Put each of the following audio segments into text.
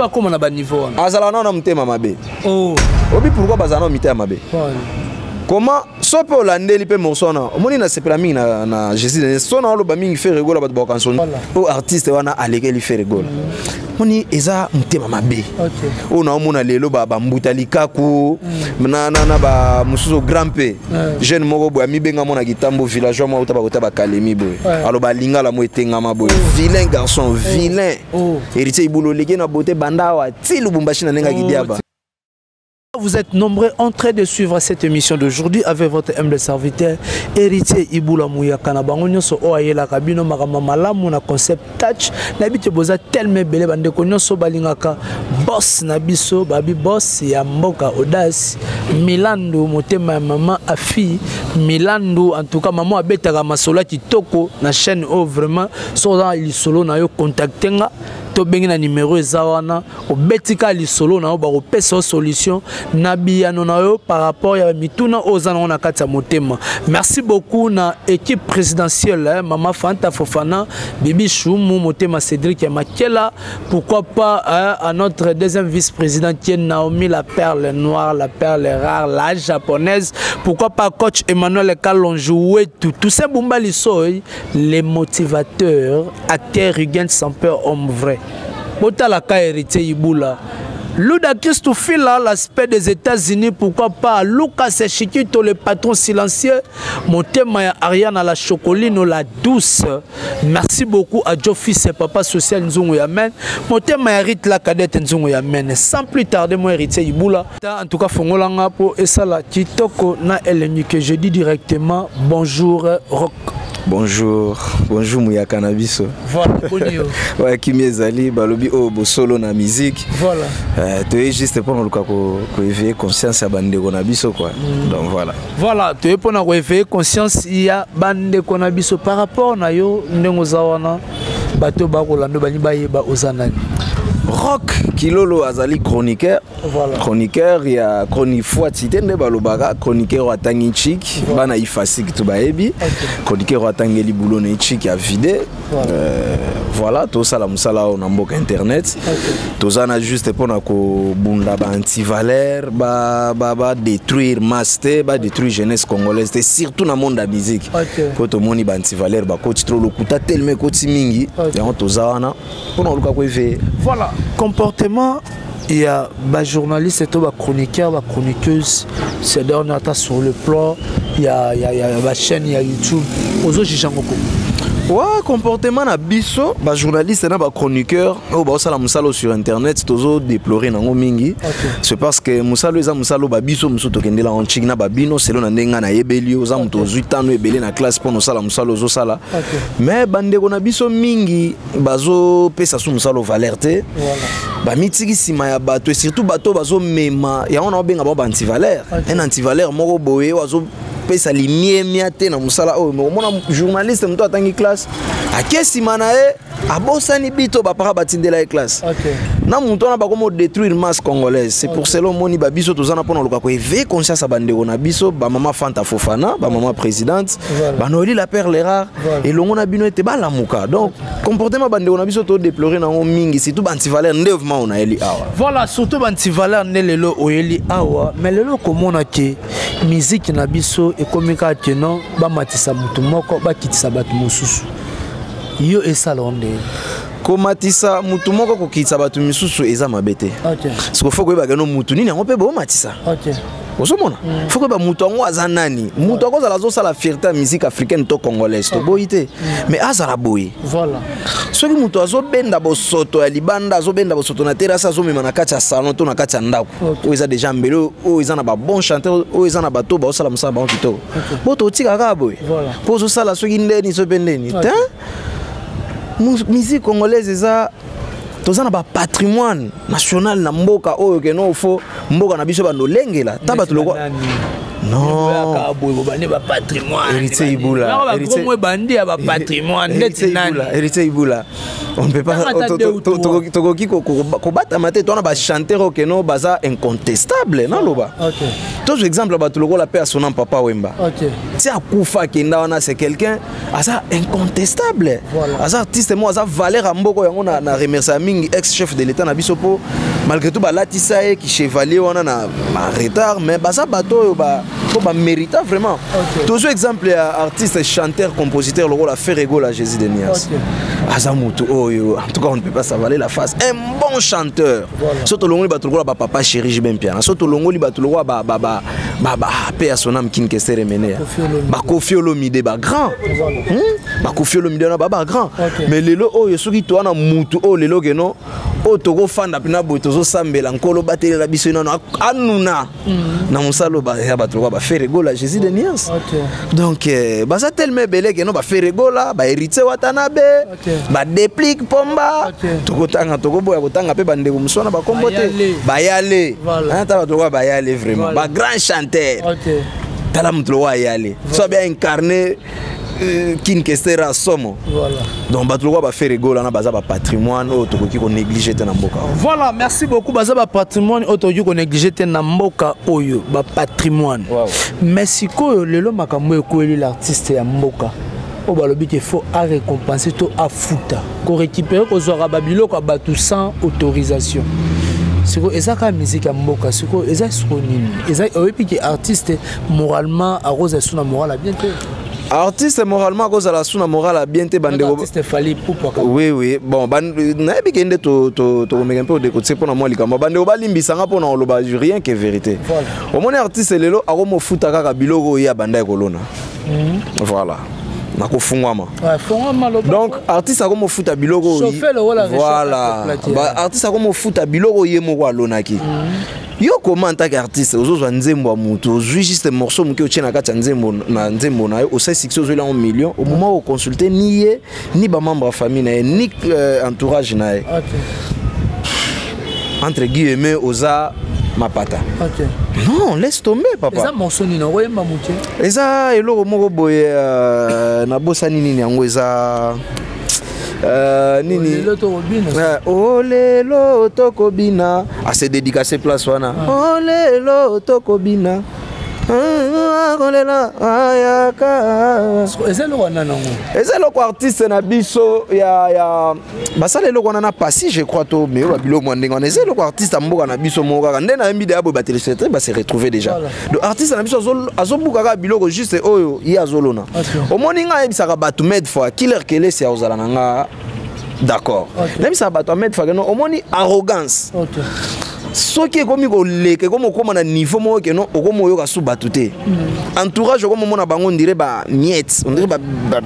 Bakóma na baniveau wana. Azalaka nao na motema mabe. Oh. Obi pourquoi bazala nao mitema mabe? Comment so mpe olandeli mpe morceau wana, omoni nasepela mingi na Jésus de so na oloba mingi Ferre Gola, bato bakokanisa oyo artiste wana alekeli Ferre Gola. Moni eza motema mabe oyo naomona lelo bambuta likaku na bamosusu, grand mpe jeune moko boye amibenga mona kitambo, villageois moko auta bakota bakalemi boye, aloba alingala mo etengama boye, vilain garçon, vilain. Héritier Ibula oleki na beauté banda awa ti Lubumbashi na ndenge akidiaba. Vous êtes nombreux en train de suivre cette émission d'aujourd'hui avec votre humble serviteur Héritier Ibula Mouyaka na bango nyonso oyo ayelaka bino makambo malamu na Concept Touch. Nayebi te boza tellement ebele, bandeko nyonso balingaka boss na biso, babi boss ya mboka, Audace Milandu, motema ya mama Afi Milandu. En tout cas, mama abetaka masolo ya kitoko na chaîne oyo. Vraiment, so oza na lisolo na yo, contacte nga, tobengi na numéro eza wana, obeti kaka lisolo na yo, bakopesa yo solution na biyano na yo par rapport ya mituna oyo oza nango na kati ya motema. Merci beaucoup na équipe présidentielle, hein, mama Fanta Fofana, Bibi Chumu, motema Cédric ya Makela, pourquoi pas, hein, à notre deuxième vice-président qui est Naomi, la perle noire, la perle rare, la japonaise, pourquoi pas coach Emmanuel Kalonjoué, tout ça, Bumba Lissoy, les motivateurs, acteur Hugues sans peur, homme vrai. Botalaka Héritier Ibula, Luda Christofila, l'aspect des États-Unis, pourquoi pas Lucas Chiquito, le patron silencieux, motema ya Ariana la Chocolino, la douce. Merci beaucoup à Joe Fils et papa social Nzungu Yamen. Motema ya Rite la cadette Nzungu Yamen. Sans plus tarder, moi Héritier Ibula. En tout cas, fongolanga po esala kitoko na elengi que je dis directement bonjour Rock. Bonjour, bonjour Mouyaka na biso. Voilà, bonjour. Ouais, kimi ezali balobi oyo bosolo na musique. Toye juste mpona luka koéveiller conscience ya bandeko na biso quoi. Donc voilà. Voilà, toye mpona koéveiller conscience ya bandeko na biso. Par rapport na yo ndenge oza wana, bato bakolanda balingi bayeba oza nani. Rock Kilolo azali chroniqueur. Chroniqueur ya chronifuati te nde balobaka chroniqueur oyo atangi chik, bana ifasik to bayebi chroniqueur oyo atangeli bulo na chik ya vide. Voilà, tosala mosala oyo na mboka internet. Toza na juste mpona kobunda baantivaleur, badétruire masse te, badétruire jeunesse congolaise te, surtout na monde ya musique, po tomoni baantivaleur bakoti trop, lokuta telema ekoti mingi. Yango toza wana mpona koluka koéveiller. Voilà, comportement ya bajournaliste to bachroniqueur, bachroniqueuse ces derniers ata sur le plan ya bachaîne ya YouTube, ozojuge yango ko? Ouais, comportement na biso bajournaliste na bachroniqueur oyo baosala mosala oyo sur internet, tozodéplore nango mingi. C'est parce que mosala oyo eza mosala oyo babiso mosusu tokendela yango ntiki na babino selo na ndenge ngai nayebeli yo, oza moto ozwi tano ebele na classe mpona osala mosala ozosala. Mais bandeko na biso mingi bazopesa su mosala oyo valeur te. Bamitiki nsima ya bato et surtout bato oyo bazomema yango na obenga bango baantivaleur. Un antivaleur moko boye oyo azopesa limiemia te na mosala oyo. Mais omona journaliste moto atangi classe, ake nsima na ye, abosani bito bapara batindela ye classe na moto wana, bakoma odétruire masse congolaise. C'est pour cela omoni babiso toza na mpona koluka koéveiller conscience ya bandeko na biso, bamama Fanta Fofana, bamama présidente, banoeli la perle rare, elongo na bino ete balamuka. Donc comportement bandeko na biso todéplore nango mingi, surtout baantivaleur nde vraiment onayeli awa. Voilà, surtout baantivaleur nde lelo oyeli awa. Mais lelo komona ke musique na biso ekomi kaka ke non, bamatisa motu moko, bakitisa bato mosusu, yo esala o ndenge? Komatisa mutu moko, kokitisa bato misusu eza mabe te. Siko faut koyebaka no mutu nini yango mpe bomatisa. Ozomona, faut koyeba mutu yango aza nani. Mutu akozala azosala fierté ya musique africaine to congolaise, toboyi te, mais azala boye. Soki moto azobenda bosoto ya libanda, azobenda bosoto na terrasse, azomema na kati ya salon to na kati ya ndako oyo eza déjà mbele, oyo eza na babon chanteur, oyo eza na bato baosala mosala bango kitoko, bo totika kaka boye mpo ozosala soki ndeni so mpe ndeni te. Musique congolaise eza, toza na bapatrimoine national na mboka oyo keno fo mboka na biso bando olengela ta bato lokwa. Nani? Non. Boye bobandi bapatrimoine. Héritier Ibula. Héritier bandi ya bapatrimoine neti nani? Héritier Ibula, on ne peut pas. Tokoki kobatama te. Twana bachanteur okeno baza incontestable, naloba. Tozwa exemple, bato lokola mpe asona Papa Wemba. Ti akufa, akenda wana, c'est quelqu'un aza incontestable. Aza artiste mo aza valeur ya mboka. Yango na remercier mingi ex chef de l'État na biso, mpo malgré tout balatisa ye kichevalier wana na retard, mais baza bato oyo po bamérita vraiment. Tozwa exemple ya artiste chanteur compositeur lokola Ferre Gola, Jésus de Nias. Aza motu oyo, en tout cas, on ne peut pas s'avaler la face, un bon chanteur. So tolongoli bato lokola bapapa chéri JB Mpiana, so tolongoli bato lokola pe ya sonam King Kester Emeneya, baKoffi Olomide, bagrand, baKoffi Olomide wana bagrand. Mais lelo oyo, soki toa na mutu oyo lelo keno oyo tokofanda mpena boye, tozosambela Nkolo batelela biso nano anuna na mosala oyo ya bato lokola baFerre Gola, Jésus de Niance. Donc baza tellement ebele keno baFerre Gola, baHéritier Watanabe, baDeplick Pomba. Tokotanga, tokoboya kotanga mpe bandeko mosusu wana bakombo te. Bayale ata bato lokola bayale, vraiment bagrand chanteur. Tala moto lokola ayale so abe incarné King Kester somo. Donc bato lokola baFerre Gola na baza bapatrimoine oyo tokoki konéglige te na mboka. Voilà, merci beaucoup. Baza bapatrimoine oyo tokoki konéglige te na mboka oyo, bapatrimoine. Mais sikoyo lelo makambo ekweli l'artiste ya mboka oyo balobi ke faut arécompense to afuta, korécupérer, kozwaka babiloko ya bato sans autorisation. Sikoyo eza kaka musique ya mboka. Sikoyo eza sikoyo nini? Eza oyebi ke artiste moralement akozala su na moral ya bien te. Artiste moralement akozala su na moral ya bien te, bandeko. Oui, bon, nayebi ke nde tokomeka mpe odekotise mpona mwa likambo. Bandeko balimbisanga mpona koloba rien que vérité. Omoni, artiste lelo akomofuta kaka biloko oyo ye abanda ekolona. Voilà, nakofungwama. Donc artiste akomofuta biloko, voilà, artiste akomofuta biloko ye moko alonaki. Yo koma en tant qu'artiste, ozozwa nzembo ya motu, ozwi juste morceau moke, otie na kati ya nzembo na nzembo na yo, osali succès, ozweli yango million. Au moment oconsulte ni ye, ni bamembre ya famille na ye, ni entourage na ye, entre guillemets, oza mapata. Non, laisse tomber, papa. Eza morceau nini? Okoyemba moke. Eza eloko moko boye, nabosani nini yango eza. Nini? Olelo tokobina, ase dédicace place wana. Olelo tokobina, kolela ayaka. Eza eloko wana nango? Eza eloko artiste na biso ya basala eloko wana na pasi, je crois, to meyo babiloko mwa ndenge wana. Eza eloko artiste ya mboka na biso moko kaka nde nayembi deya boye. Batéléspectateur base retrouver déjà. Donc artiste na biso azobuka kaka biloko juste oyo ye azolona. Omoni, nga ayebisaka bato maid fois Killer Kelesi akozala na nga d'accord. Nayebisaka bato ya maid fois keno omoni arrogance soki ekomi koleka, ekomi okóma na niveau moko keno okomi oyoka su bato te. Entourage okomi omona bango ondire bamiete, ondire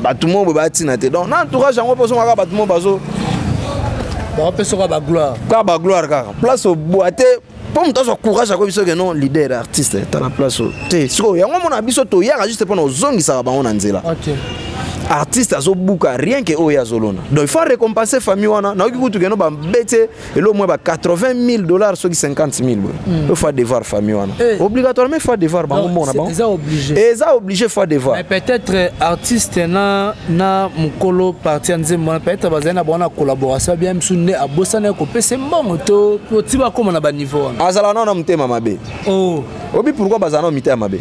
bato moko boye batina te. Donc na entourage yango mpo ozongaka bato moko bazo Bapesaka bagloire. Kaka bagloire, kaka place obwa te mpo moto azwa courage akoyebi soki non, leader artiste tala place te. Sikoyo yango mona biso toyaka juste mpona ozongisaka bango na nzela. Artiste azobuka rien que oyo azolona, donc il faut récompenser famille wana. Nayoki kutu keno babete elo mwa ba 80 000 $, soki 50 000 boye. Il faut devoir famille wana obligatoirement, il faut devoir bango mbongo na bango. Eza obligé. Eza obligé, faut devoir. Mais peut-être artiste na mokolo parti ya nzembo wana, peut-être bazali na bango na collaboration bien misu nde abosani kopesa mbongo to ti bakóma na baniveau wana. Azala nao na motema mabe. Obi pourquoi bazala nao mitema mabe?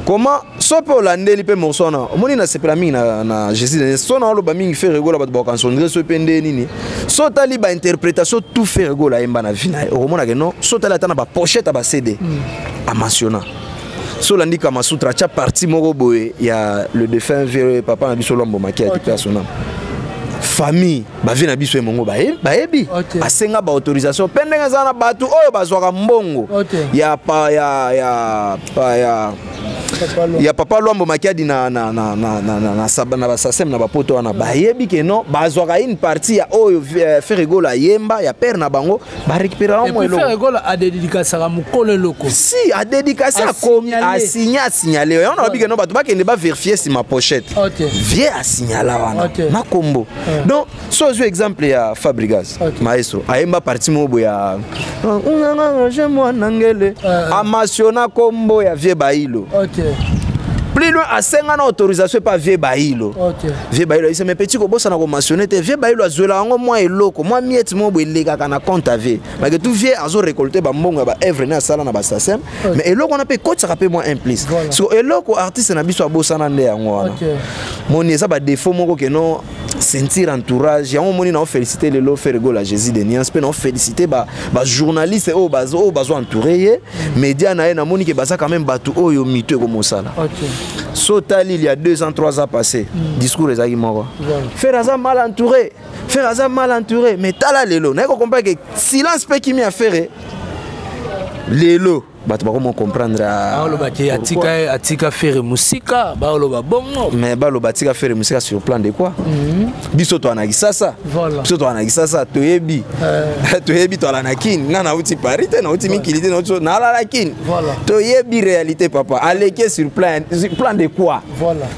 Comment so mpe olandeli mpe morceau wana, omoni nasepela mingi na Jésus so na oloba mingi Ferre Gola, bato bakokanisa ondire so mpe nde nini. So otali bainterprétation tout Ferre Gola ayemba na vie na ye, okomona ke non, so otali ata na bapochette ya baCD amentionna. So olandi Kamasutra, atya parti moko boye ya le défunt vieux papa na biso Lwambo Makiadi mpe asona famille bavie na biso emongo bayebi. Asenga baautorisation mpe ndenge eza na bato oyo bazwaka mbongo ya pa ya ya pa ya Ya papa Lwambo Makiadi na baSACEM, na bapoto wana, bayebi ke non, bazwaka une partie ya oyo Ferre Gola ayemba ya père na bango, barécupéraka mwa eloko. Ferre Gola adédicasaka mokolo eloko. Si adédicace, akomi, asigne, asignale yango. Na babi ke non, bato bakende bavérifie nsima pochette. Vie asignala wana na kombo. Donc so ozwi exemple ya Fabregas, maestro ayemba partie moko boye ya mwana ngele, amasiona kombo ya vie Bailo. Plus loin, asenga na autorisation epa vie Bailo. Vie Bailo ayise me petit kobosana komentionne te. Vie Bailo azwela yango mwa eloko, mwa miete moko boye elekaka na compte ya vie make tu. Vie azorécolte bambongo ya baœuvre ne asala na baSACEM, mais eloko wana mpe ekotisaka mpe mwa un plus. So eloko artiste na biso abosana nde yango wana. Moni eza badéfaut moko ke non, sentir entourage yango. Omoni, na félicité lelo Ferre Gola Jésus de Nuance, mpe na félicité bajournaliste oyo bazo entouré ye, média na ye. Namoni ke baza quand même bato oyo mito ekomosala. So tali, il y a 2 ans, 3 ans passé, discours ezalaki moko: Ferre aza mal entouré, Ferre aza mal entouré. Mais tala lelo, naye kocomprendre ke silence mpe kimi ya Ferre. Lelo bato bakoma comprendre. Balobaki atika, atika Ferre mosika, baloba bongo. Mais baloba atika Ferre mosika sur plan de quoi? Biso toa na Kisasa, biso toa na Kisasa, toyebi, toyebi toala na Kini. Nga nauti Paris te, nauti mikili te, nauti nalala Kini, toyebi réalité. Papa aleki sur plan de quoi?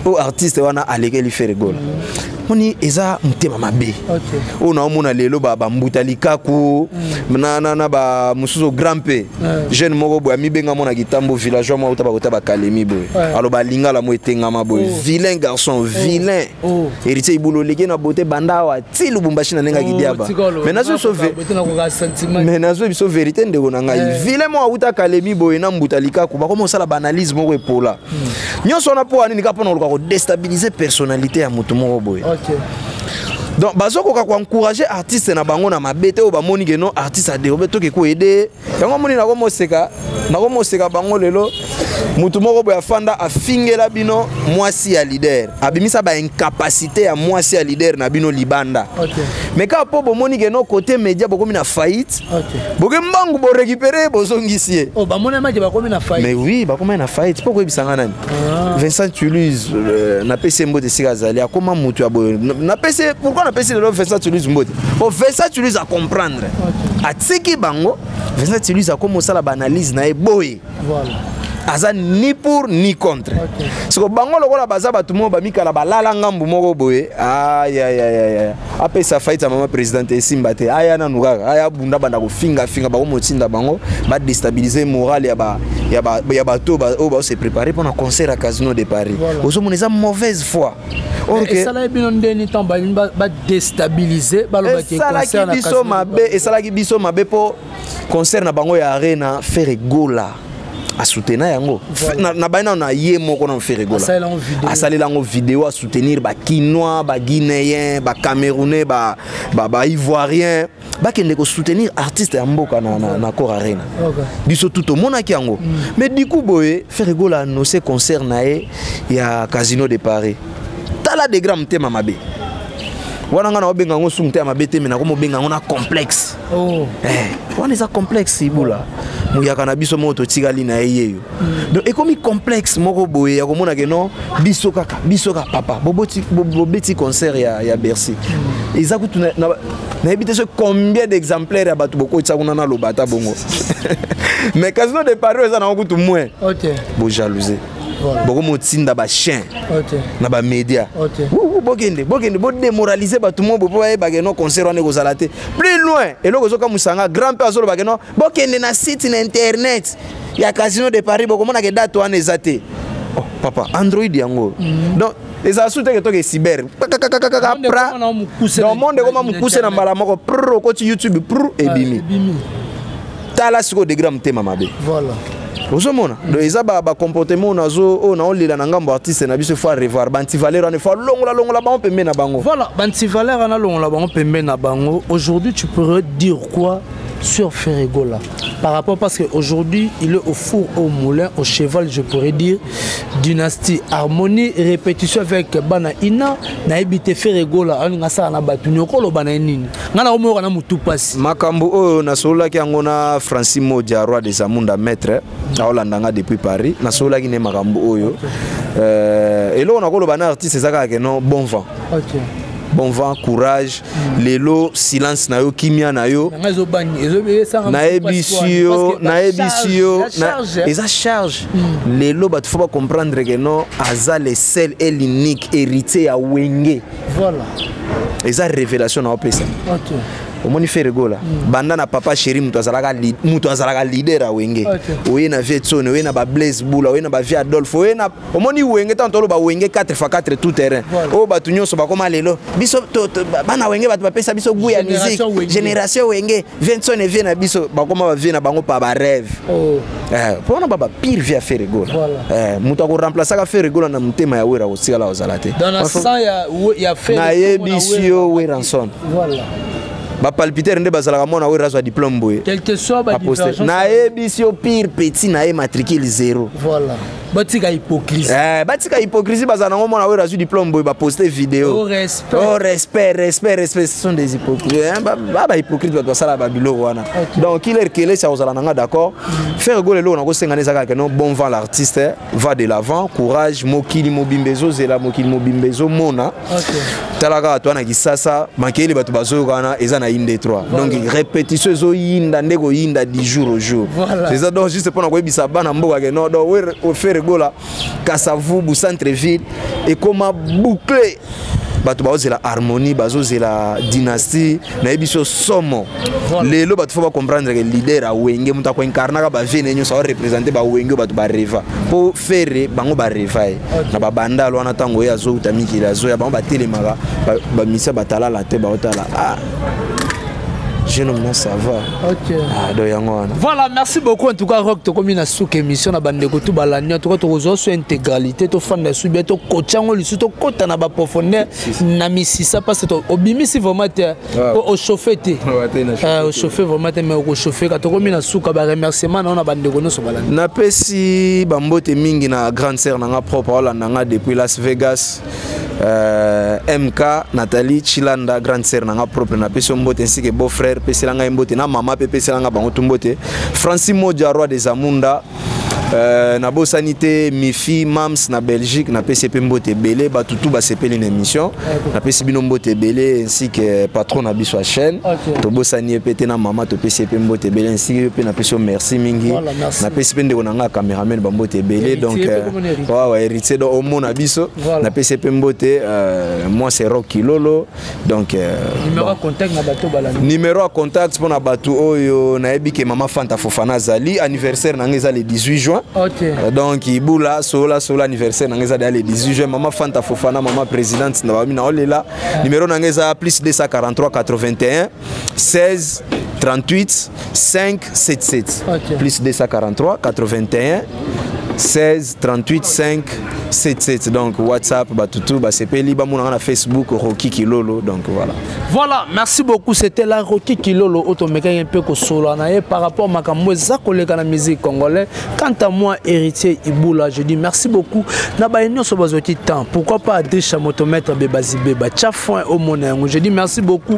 O artiste wana alekeli Ferre Gola, moni eza motema mabe oyo naomona lelo. Bambuta likaku na bamosusu, grand p jeune moko boye amibenga mona kitambo, villageois moko uta bakota bakalemi boye, aloba alingala mo etengama boye. Vilain garçon, vilain. Héritier Ibula oleki na bote banda awa ti Lubumbashi na ndenge akidiaba. Mais nazo biso vérité, ndeko na ngai, vilain moko awuta kalemi boye na mbuta likaku, bakoma osala baanalyse moko epola nyonso wana. Mpo anini? Kaka mpona koluka kodéstabiliser personnalité ya motu moko boye. Donc bazokoka koencourage artiste na bango na mabe te. Oyo bamoni ke non, artiste adérobe, toke koaider yango. Moni nakomoseka, nakomoseka bango lelo. Mutu moko boye afanda afingela bino mwasi ya leader, abimisa baincapacité ya mwasi ya leader na bino libanda. Mais kaka mpo bomoni ke non, côté média bokomi na faillite, boke mbangu borécupere, bozongisi ye. Oh, bamonamaki bakomi na faillite? Mais oui, bakomi na faillite. Mpo koyebisanga nani? Vincent Toulouse, napesi ye mbote esika azali. Akoma mutu ya boye. Napesi, pourquoi napesi lelo Vincent Toulouse mbote? Po Vincent Toulouse acomprendre, atiki bango. Vincent Toulouse akoma osala baanalyse na ye boye. Aza ni pour ni contre. Siko bango lokola baza bato moko bamikala, balala ngambu moko boye, ayayayaya, apesa faillite ya mama présidente esimba te. Aya nanu kaka, aya bunda, banda kofingafinga bango, motinda bango badéstabiliser morale ya bato oyo baose préparer mpona concert ya Casino de Paris. Ozomona eza mauvaise foi. Esalaki bino ndeni ntango balingi badéstabiliser, balobaki? Esalaki biso mabe, esalaki biso mabe mpo concert na bango ya Arena, Ferre Gola asoutenir yango na bai nano na ye moko na Ferre Gola asalela yango video, asoutenir bakinois, baguinéen, bacamerounais, baivoirien, bakende kosoutenir artiste ya mboka na Accor Arena. Biso tu tomonaki yango. Mais du coup boye Ferre Gola annonce concert na ye ya Casino de Paris. Tala degré motema mabe wana. Nga na obenga yango su motema mabe te, me nakomobenga yango na complexe. Wana eza complexe. Ibula moyaka na biso moko totikali na ye yeyo. Donc ekomi complexe moko boye ya komona ke non, biso kaka, biso kaka. Papa, bobeti concert ya Bercy, eza kutu nayebi te so combien d'exemplaire ya bato bokotisa kuna, naloba ata bongo. Mais Casino de Paris eza nango kutu moins. Bojalouse, bokomotinda bachien na bamédia, bokende, bokende bodémoraliser bato mo boye mpo bayebake no concert wana ekozala te. Plus loin, eloko ezokamusanga, grand mpe azolobake no, bokende na site na internet ya Casino de Paris, bokomonake date wana eza te. Oh, papa, Android yango. Donc ezala su teke toke cyber pra. Donc monde ekoma mokuse na mbala moko, prr, okoti YouTube, prr, ebimi. Tala sikoyo degré ya motema mabe. Ozomona, donc eza bacomportement nazo oyo naolela na ngambo artiste na biso. Faut revoir baantivaleur wana, faut longola, longola bango pembeni na bango. Voilà, baantivaleur wana, longola bango pembeni na bango. Aujourd'hui, tu pourrais dire quoi? sur Ferre Gola par rapport, parce qu'aujourd'hui il est au four, au moulin, au cheval, je pourrais dire, dynastie, harmonie, répétition avec bana ina. Nayebi te, Ferre Gola alinga asala na bato nyokoloba na ye nini? Ngai na omoyoka na motu mpasi. Makambo oyo nasololaki yango na Francis Modia, roi des Amunda, maître aolanda nga depuis Paris. Nasololaki ne makambo oyo. Eloko nakoloba na artiste eza kaka ke non, bon vent. Bon vent, courage. Lelo silence na yo, kimia na yo. Nayebisi yo, nayebisi yo, eza charge. Lelo bato faut bacomprendre ke non, aza le seul et l'unique héritier ya Wenge. Eza révélation na opesa. Omoni Ferre Gola, banda na Papa Chéri, moto azalaka leader ya Wenge. Oye na vie Tsone, oye na baBlaise Bula, oye na bavieux Adolphe, oye na omoni Wenge. Ntango toloba Wenge 4 x 4 tout terrain, oyo bato nyonso bakoma lelo biso bana Wenge, bato bapesa biso goût ya musique, génération Wenge, vieux Tsone, vieux na biso, bakoma bavieux na bango pa barêve. Mpona ba bapire vieux ya Ferre Gola, moto akoremplaçaka Ferre Gola na motema ya Wera kotikala kozala te. Nayebisi yo, Werrason, bapalpiter nde bazalaka mwana oyo azwa diplôme boye. Nayebisi yo, pire petit na ye matricule zéro. Voilà, batika hypocrisie. Batika hypocrisie. Bazala nango mwana oyo azwi diplôme boye, baposte vidéo. Oh, respect. Oh, respect, respect, respect. Ce sont des hypocrites, ba bahypocrite, bato basala babiloko wana. Donc Killer Kelesi akozala nanga d'accord. Ferre Gola, eloko nakosengana eza kaka non, bon vent, l'artiste va de l'avant, courage. Mokili mobimba ezozela, mokili mobimba ezomona. Tala kaka toa na Kisasa, makeyeli bato bazoyoka wana eza na inde 3, donc répétition ezoyinda nde koyinda du jour au jour. Eza donc juste mpona koyebisa bana mboka ke non, donc Ferre Gola, Kasavubu, centre ville ekoma boucle. Bato bazozela harmonie, bazozela dynastie. Nayebi so somo. Lelo bato faut bacomprendre ke leader awenge, moto akoincarnaka bavieux na ye nyonso, aoreprésente bawenge oyo bato bareva, mpo Ferre bango bareva ye na babandalo wana. Ntango ye azouta mikili, azoya, bango batelemaka, bamisia batalala te, baotala: "Ah, jeune homme, ça va." Ah, donc yango wana. Voilà, merci beaucoup. En tout cas, Rock, tokomi na suka émission na bandeko tu balandi. En tout cas, tokozwa so intégralité, tofanda su bien, tokotya yango lisusu, tokɔta na baprofondeur na misisa, parce que obimisi vraiment te, po ochauffe te, ochauffe vraiment te, mais okochauffe ka. Tokomi na suka, baremerciement na yo na bandeko nyonso balandi. Napesi bambote mingi na grande sœur na nga propre, aolanda nga depuis Las Vegas, MK Nathalie Chilanda, grande sœur na nga propre, napesi yo mbote, ainsi que beau frère, pesela ngai mbote, na mama mpe pesela nga bango tu mbote, Francis Modia, roi des Amunda. Nabosani te Mifi Mams na Belgique, napesi mpe mbote ebele. Bato tu basepeli na émission, napesi bino mbote ebele, ainsi que patron na biso ya chaîne. Tobosani ye mpe te, na mama topesi ye mpe mbote ebele, ainsi que mpe napesi yo merci mingi. Napesi mpe ndeko na nga cameraman bambote ebele, donc wawa héritier, donc omona biso, napesi ye mpe mbote. Moi, c'est Rock Kilolo, donc numéro ya contact na bato balandi. Numéro ya contact mpona bato oyo nayebi ke mama Fanta Fofana azali, anniversaire na nga eza le 18 juin. Donc ibula sola sola, anniversaire na nga eza deya le 18 juin. Mama Fanta Fofana, mama présidente na bami na olela, numéro na nga eza plus 243 81 16 38 5 77. Plus 243 81 16 38 5 77, donc WhatsApp. Batutu basepeli bamonanga na Facebook, Rocky Kilolo, donc voilà. Voilà, merci beaucoup. C'était la Rocky Kilolo otomekaki mpe kosolola na ye par rapport makambo eza koleka na musique congolais. Quant à moi, Héritier Ibula, je dis merci beaucoup na baye nyonso bazwaki temps. Pourquoi pas Adrisha Motomètre Bebazi Beba tia foin omona yango. Je dis merci beaucoup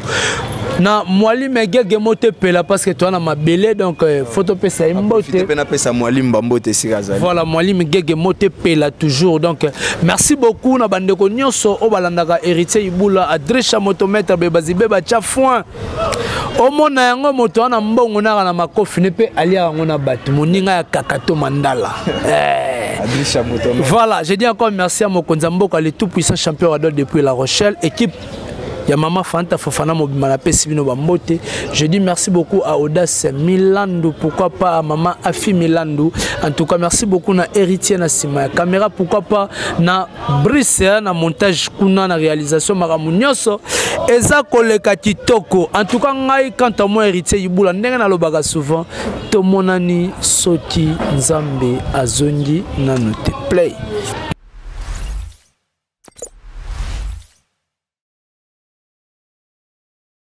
na Mwalimu Egege moto epela, parce que toza na mabele, donc faut topesa ye mbote. Mpe napesa Mwalimu bambote esika azali. Voilà, Mwalimu Gege moto epela toujours. Donc merci beaucoup na bandeko nyonso oyo balandaka Héritier Ibula, Adresha Motomètre Bebazi Beba tia foin omona yango. Moto wana mbongo naka na makofi ne mpe aliaka yango na bato moninga ya kakato mandala eh. Adrisha Motomètre. Voilà, je dis encore merci à mokonzi ya mboka, le tout puissant champion Adol depuis La Rochelle, équipe ya mama Fanta Fofana mobimba, napesi bino bambote. Je dis merci beaucoup à Audace Milandu, pourquoi pas à mama Afi Milandu. En tout cas, merci beaucoup na Héritier na nsima ya caméra, pourquoi pas na Brice na montage kuna, na réalisation. Makambo nyonso eza koleka kitoko. En tout cas, ngai, quant à moi, Héritier Ibula, ndenge nalobaka souvent, tomonani soki Nzambe azongi nano te. Play.